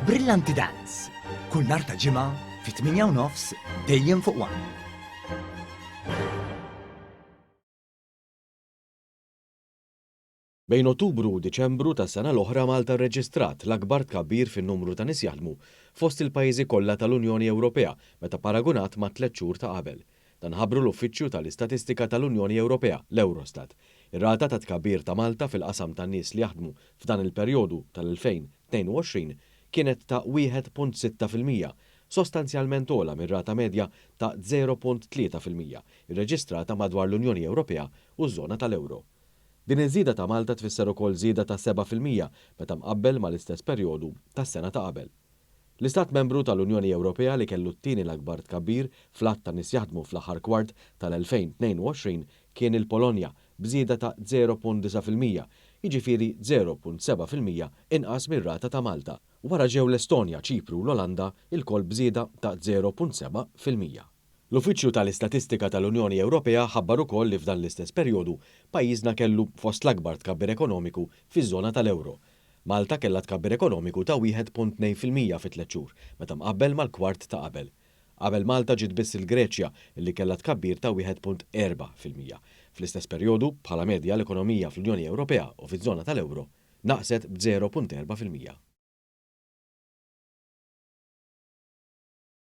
Brillanti Dance, kull nhar ta' Ġimgħa fit-8:30 dejjem fuq One. Bejn Ottubru u Diċembru tas-sena l-oħra Malta rreġistrat l-akbar tkabbir fin-numru ta' nies jaħdmu fost il-pajjiżi kollha tal-Unjoni Ewropea meta paragunat mat-tliet xhur ta' qabel. Dan ħabbru l-Uffiċċju tal-Istatistika tal-Unjoni Ewropea, l-Eurostat. Ir-rata ta' tkabbir ta' Malta fil-qasam tan-nies li jaħdmu f'dan il-perjodu tal-2022 kienet ta' 1.6%, sostanzjalment ogħla mir-rata medja ta' 0.3% irreġistrata madwar l-Unjoni Ewropea u ż-żona tal-euro. Din iż-żieda ta' Malta tfisser ukoll żieda ta' 7% meta mqabbel mal-istess perjodu tas-sena ta' qabel. L-Istat Membru tal-Unjoni Ewropea li kellu t-tieni l-akbar tkabbir fl-għadd ta' nies jaħdmu fl-aħħar kwart tal-2022 kien il-Polonja b'żieda ta' 0.9%, jiġifieri 0.7% inqas mir-rata ta' Malta. Wara ġew l-Estonja, Ċipru u l-Olanda, ilkoll b'żieda ta' 0.7%. L-Uffiċċju tal-Istatistika tal-Unjoni Ewropea ħabbar ukoll li f'dan l-istess perjodu pajjiżna kellu fost l-akbar tkabbir ekonomiku fiż-żona tal-ewro. Malta kellha tkabbir ekonomiku ta' 1.2% fi tliet xhur meta mqabbel mal-kwart ta' qabel. Qabel Malta ġiet biss il-Greċja li kellha tkabbir ta' 1.4%. Fl-istess perjodu, bħala medja l-ekonomija fl-Unjoni Ewropea u fiż-żona tal-ewro naqset b'0.4%.